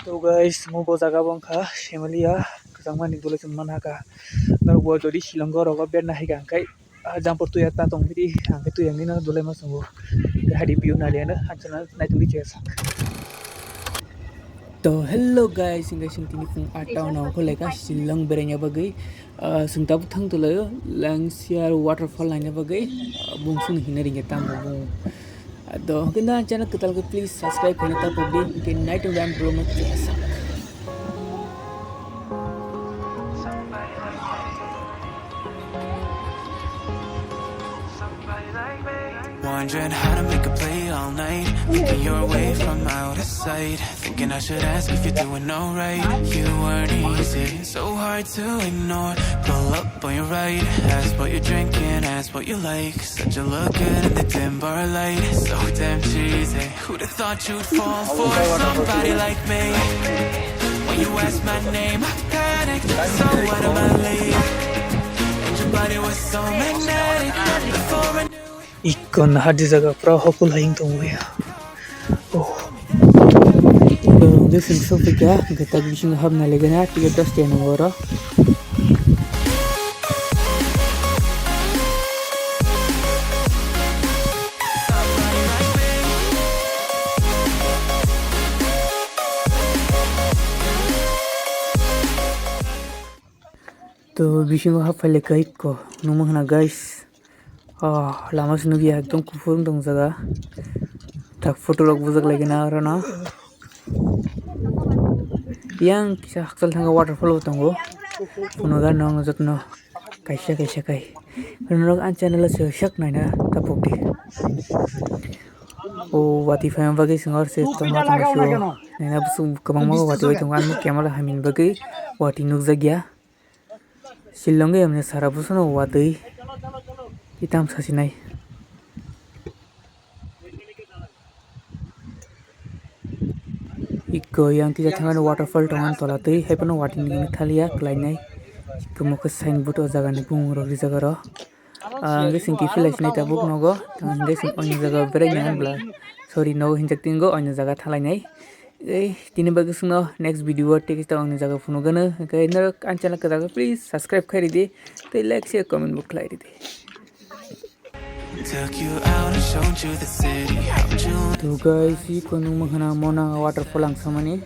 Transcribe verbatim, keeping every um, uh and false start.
To guys, mo bo jaga bo wngkha Semalia, kwchangmani dole chwng manha kha. Norok bo jodi Shillong o rogo berna hai kha, hwnkhe, ah, Jampur tuya ta tong phidi, hwnkhe tuya nini dole ma chwngo. Hadi view naliano, hanchana naitung di chesa. To hello guys, hwnkhe chwng tini phung atta o nongkho lekha Shillong beraina bagwi. Ah, chwng tabuk thang tonglaio Langsiar waterfall naina bagwi, ah, bung sung hina ringya tamo bung. Ah, do, hwnkhe na channel kwtal khe please subscribe khaina ta pokdi, hwnkhe naitung ram bro no chesa. Wondering how to make a play all night. Thinking you're away from out of sight. Thinking I should ask if you're doing alright. You weren't easy, so hard to ignore. Pull up on your right, ask what you're drinking, ask what you like. Said you look good in the dim bar light, so damn cheesy. Who'd have thought you'd fall for somebody like me? When you asked my name, I panicked. So what am I leaving? And your body was so magnetic. Before I knew it. Ikon hadi jaga pura hopul hayung tongwi. Oh. To, hwnkhe chwng sokphaikha, hwnkhe tak bisingo habna legena, ticket dos tiya nango oro. To, bisingo happhai lekha ikko, nukma khna guys. Oh, lama se nukya ekdom kuphur wng tong jaga. Tak photo rok bujak lai gana aro no. Yang kisa hakchal thangkha waterfall bo tongo. Phunukha nokno jotono kaisa kaisa khai. Norok ani channel o se sak naina tapokdi. O watwi phaima bagwi chwng oro se tongma tongma se o. Naina bwswk kwbangma watwi bai tongo. Ani camera hamya ni bagwi watwi nukjakya. Shillong o emni sara bwsano watwi kitam sasinai. Ikko yang kisa thangmani waterfall tongo ani tola twi, haiphano watwi nini thaliya kwlainai. Ikko mokhe signboard o jagani bumung rok rijak aro. Ah, hwnkhe chwng kiphilai sinai tabuk nogo, tamo hwnkhe chwng oino jaga beraina hwnbwla, sorry, nogo hinjak tongo, oino jaga thalainai. Ei, tini bagwi chwngno next video o tei kisa oino jaga phunukgwno, hwnkhe norok ani channel kwtal khe please subscribe khai ridi, tei like, share, comment bo khlai ridi. Took you out and showed you the city. How'd you To guys, iko nukma khna mona waterfall ang samani.